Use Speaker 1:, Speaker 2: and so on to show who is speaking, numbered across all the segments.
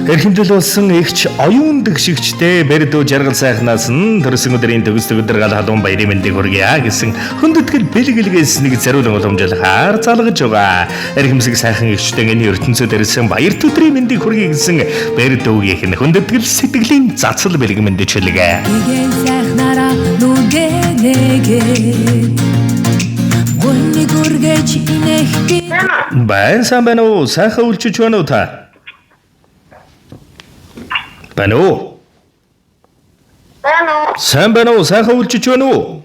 Speaker 1: Эрхэмлэл болсон эгч оюун дэгшигчтэй Бэрдүү жаргал сайхнаас нь төрсөн өдрийн төгс төгдөр гал халуун баярын мэндийг хүргье гэсэн хүндэтгэл бэлгэлгээс нэг зориулан уламжлахаар залгаж байгаа. Эрхэмсэг сайхан эгчтэй энэ ертөнцид ирсэн баяр төдрийн мэндийг хүргье гэсэн Бэрдүүгийнх нь хүндэтгэл сэтгэлийн цацал бэлэг мэндчилгээ.
Speaker 2: Гэгэн сайхнараа нүгэнэгээ Гүнийг үргэж инех би
Speaker 1: Байн сайн байна уу? Сайхан үлчиж байна уу та? Байна уу?
Speaker 3: Байна уу?
Speaker 1: Сайн байна уу? Сайхан үлчиж байна уу?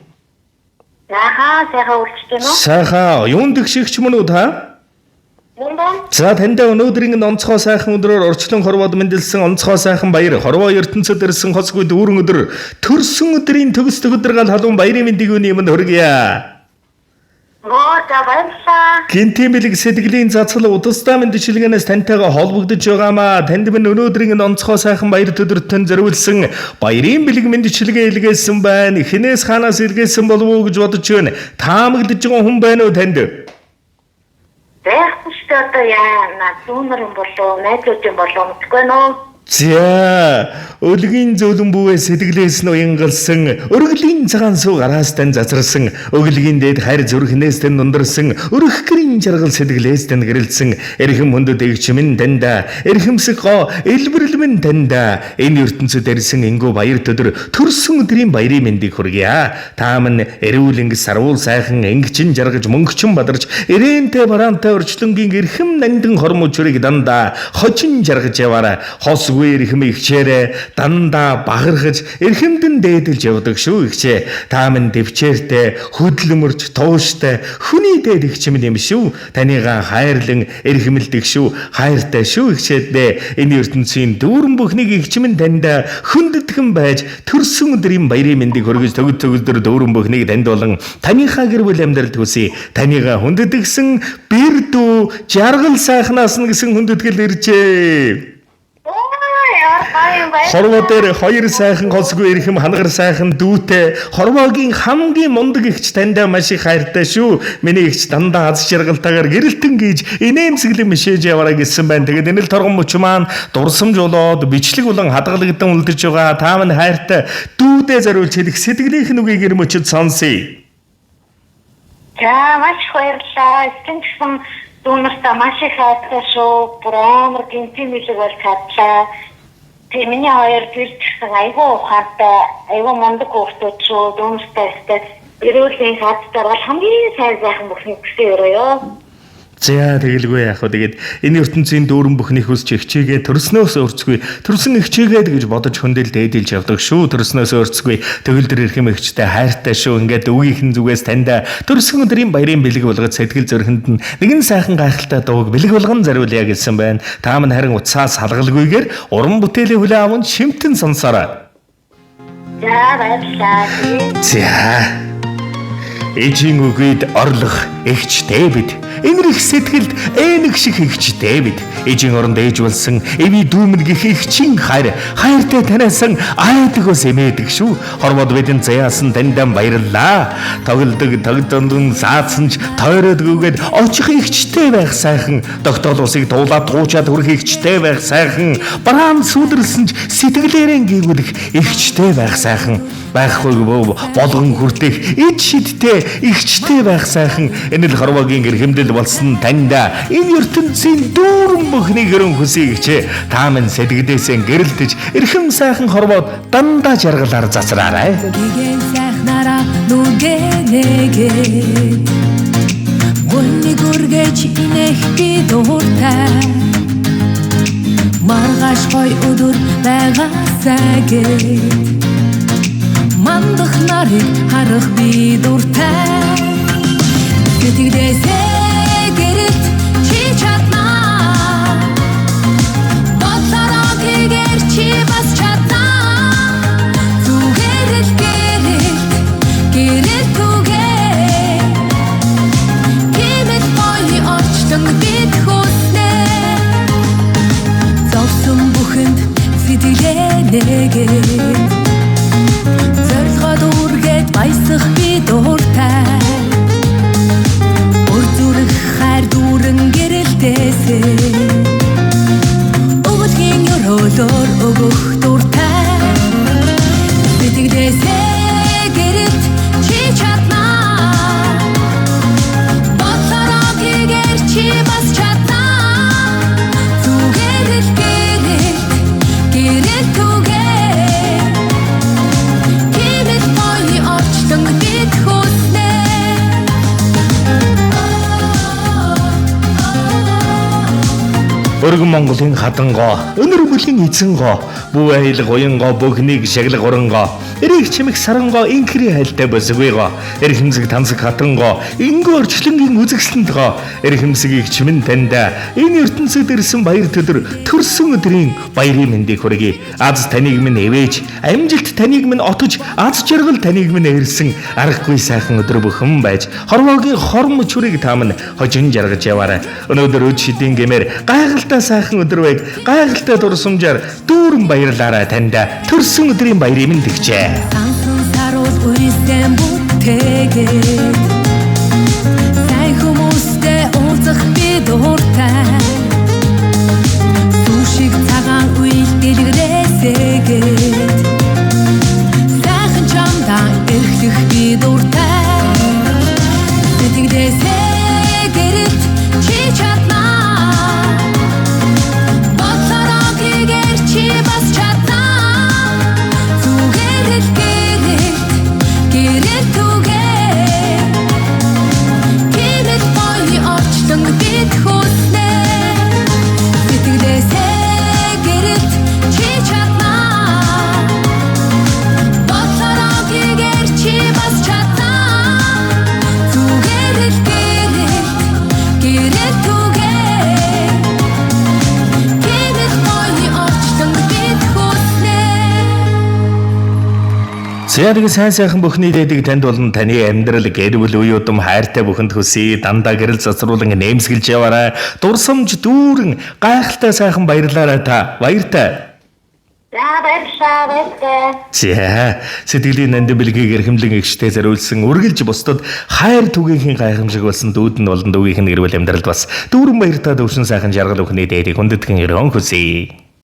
Speaker 3: Яхаа сайхан үлчиж байна уу?
Speaker 1: Сайхан оюун дэгшигч мөн үү та?
Speaker 3: Мөн байна.
Speaker 1: За таньда өнөөдрийн энэ онцгой сайхан өдрөөр орчлон хорвоод мэндэлсэн онцгой сайхан баяр хорвоо ертөнцид ирсэн хоцгүй дүүрэн өдөр төрсөн өдрийн төгс төгөдөр гал халуун баярын мэндийг үүний өмнө хүргье.
Speaker 3: Гоо за баярлалаа.
Speaker 1: Гинтийн бэлэг сэтгэлийн цацал удастаа мэндчилгээнээс тантайгаа холбогдож байгаамаа. Танд минь өнөөдрийн энэ онцгой сайхан баяр өдөрт тань зориулсан баярын бэлэг мэндчилгээ илгээсэн байна. Хинээс хаанаас илгээсэн болов уу гэж бодож байна. Таамаглаж байгаа хүн байна уу танд?
Speaker 3: Байхгүй шүү дээ одоо яа зүүнэр юм болов найзууд юм болов мэдэхгүй байна уу?
Speaker 1: За, өлгийн зөөлөн бүүгээ сэтгэлээс нь уянгалсан, өргөлийн цагаан сүү гараас тань зазарсан, өглөгийн дээд хайр зүрхнээс тань нундарсан, өрөх гэрийн жаргал сэтгэлээс тань гэрэлтсэн, эрхэм хүндэт эгч минь таньда, эрхэмсэг гоо элбэрл минь таньда, энэ ертөнцид ирсэн энгүү баяр төдөр төрсөн өдрийн баярын мэндийг хүргье. Та минь эрүүл ингэс сарвуул сайхан ингэчин жаргаж мөнгөчин бадарч, ирээнтэй бараантай орчлонгийн эрхэм нандин хормуучрыг дандаа хожин жаргаж яваарай. Хосгүй эрхэм ихчээрээ дандаа багархаж эрхэмдэн дээдэлж явдаг шүү ихчээ. Та минь дэвчээртэй хөдөлмөрч тууштай хүний дээд ихч минь юм шүү. Таныгаа хайрлан эрхэмлдэг шүү. Хайртай шүү ихчээдээ. Энэ ертөнцийн дүүрэн бүхнийг ихч минь танд хүндэтгэн байж төрсөн өдрийн баярын мэндийг хүргэж төгөл төгөлдөр дүүрэн бүхнийг танд болон таныхаа гэр бүл амьдралд хүсье. Таныгаа хүндэтгсэн Бэрдүү жаргал сайхнаас нь гэсэн хүндэтгэл иржээ.
Speaker 3: Ой яар гоё юм байна.
Speaker 1: Хорвоо дээр хоёр сайхан голсгүй эрхэм хангар сайхан дүүтэй хорвоогийн хамгийн мундаг эгч таньдаа маш их хайртай шүү. Миний эгч дандаа аз жаргалтайгаар гэрэлтэн гийж инээмсэглэн мишээж яваарай гэсэн байна. Тэгээд энэ л торгон мөч маань дурсамж болоод бичлэг болон хадгалагдан үлдэж байгаа. Та минь хайртай дүүдээ зориулж хэлэх сэтгэлийнх нь үгийг ир мөчөд сонсъё.
Speaker 3: За маш их баярлалаа. Эцэн гэсэн дүүнэртээ маш их хайртай шүү. Бүр амар гинтийн бэлэг болж чадлаа. Тэг миний хоёр гэр гэсэн айгүй ухаантай, айгүй мундаг хүүхдүүд шүү. Дүүнэртэй өстэй эрүүлийн хад даргаал хамгийн сайн сайхан бүхнийг хүсэн өрөөё.
Speaker 1: За тэгэлгүй яах вэ? Тэгээд энэ ертөнцийн дүүрэн бүхний хүсч эгчээгээ төрснөөс өрцгүй. Төрсөн эгчээгээд гэж бодож хөндөл дээдэлж явдаг шүү. Төрснөөс өрцгүй. Төгөлдөр эрхэм эгчтэй хайртай шүү. Ингээд өвгийнх нь зүгээс таньда төрсөн өдрийн баярын бэлэг болгож сэтгэл зүрхэнд нь нэгэн сайхан гайхалтай дууг бэлэг болгон зориулъя гэсэн байна. Та минь харин утсаас салгалгүйгээр уран бүтээлийн хүлээн аван шимтэн сонсоорой.
Speaker 3: За баярлалаа.
Speaker 1: За. Эжийн үгээд орлох эгчтэй бид. Энэрх сэтгэлд ээнэг шиг эгчтэй бид. Эжийн оронд ээж болсон эви дүүмэн гих эгчийн хайр. Хайртай таниасан айдгоос эмээдэг шүү. Хорвоод бидэнд заяасан таньдаа баярлалаа. Тоглодог тогтондон заасан ч тойроод гүгээд очих эгчтэй байх сайхан. Тогтоол усыг туулаад туучаад хүрэх эгчтэй байх сайхан. Бараан сүдэрлсэн ч сэтгэлээрэн гийгүүлэх эгчтэй байх сайхан. Байхгүй болгон хүртэх ид шидтэй эгчтэй байх сайхан. Энэ л хорвоогийн эрхэмдэл болсон таньда энэ ертөнцийн дүүрэн бүхнийг өрөн хүсье гэжээ. Та минь сэтгэлээсээ гэрэлтэж эрхэм сайхан хорвоод дандаа жаргалаар засраарай.
Speaker 2: Гэгэн сайхнараа нүгэнэгээ Гүнийг үргэж инех би дуртай Маргааш гой өдөр байгаасай гэд Мандах нарыг харах би дуртай Сэтгэлээсээ гэрэлт чи чаднаа Бодлороо тэгэр чи бас чаднаа Зүгээр л гэрэлт гэрэлт үгээ Тиймэл гоё орчлон бид хүснэ Зовсон бүхэнд сэтгэлээ нэгээд Зорилгоод үргээд баясах би дуртай Өр зүрх хайр дүүрэн гэрэлтээсээ Өвөлгийн
Speaker 1: Өргөн Монголын хадангоо, өнөр бүлийн эзэнгоо, бүү аялга уянгоо, бүхнийг шаглаг урангоо, эрийг чимэх сарангоо, инхрийн хайлтай босгойгоо, эрхэмсэг тансаг хатангоо, ингүү орчлонгийн үзэгсэлэндгоо, эрхэмсгийг чимэн танд энэ ертөнцид ирсэн баяр төдөр төрсөн өдрийн баярын мэндийг хүргэе. Аз таныг минь эвэж, амжилт таныг минь отож, аз жаргал таныг минь эрсэн аргагүй сайхан өдөр бүхэн байж, хорвоогийн хорм чүрийг та минь хожин жаргаж яваарай. Өнөөдөр өд шидийн гэмээр гайхалтай сайхан өдөр байг, гайхалтай дурсамжаар дүүрэн баярлаарай танд. Төрсөн өдрийн баярын мэнд тэгчээ.
Speaker 2: Сансан саруул үйсэн бүтээгээд сайн хүмүүстэй уулзах би дуртай. Сүү шиг цагаан үйл дэлгэрээсээгээд сайхан чамдаа эрхлэх би дуртай. Сэтгэлээсээ гэрэлт чи чаднаа. Бодлороо гэгэр чи бас чаднаа. Зүгээр л гэрэлт, гэрэлт түгээ. Тийм л гоё орчлон бид хүснэ. Сэтгэлээсээ гэрэлт чи чаднаа. Бодлороо гэгэр чи бас чаднаа. Зүгээр л гэрэлт, гэрэлт түгээ. Тийм л гоё орчлон бид хүснэ.
Speaker 1: За тэгээ сайн сайхан бүхний дээдэг танд болон таны амьдрал гэр бүл үе удам хайртай бүхэнд хүсье. Дандаа гэрэл цацруулан нэмсгэлж яваарай. Дурсамж дүүрэн гайхалтай сайхан баярлаарай та. Баяртай.
Speaker 3: За баярлалаа, баяртай.
Speaker 1: За сэтгэлийн нандин бэлгийг эрхэмлэн эгштэй зориулсан үргэлж бусдад хайр түгээхийн гайхамшиг болсон дүүд нь болон дүүгийнх нь гэр бүл амьдралд бас дүүрэн баяртай төвшин сайхан жаргал бүхний дээдэг хүндэтгэн өрөөн хүсье.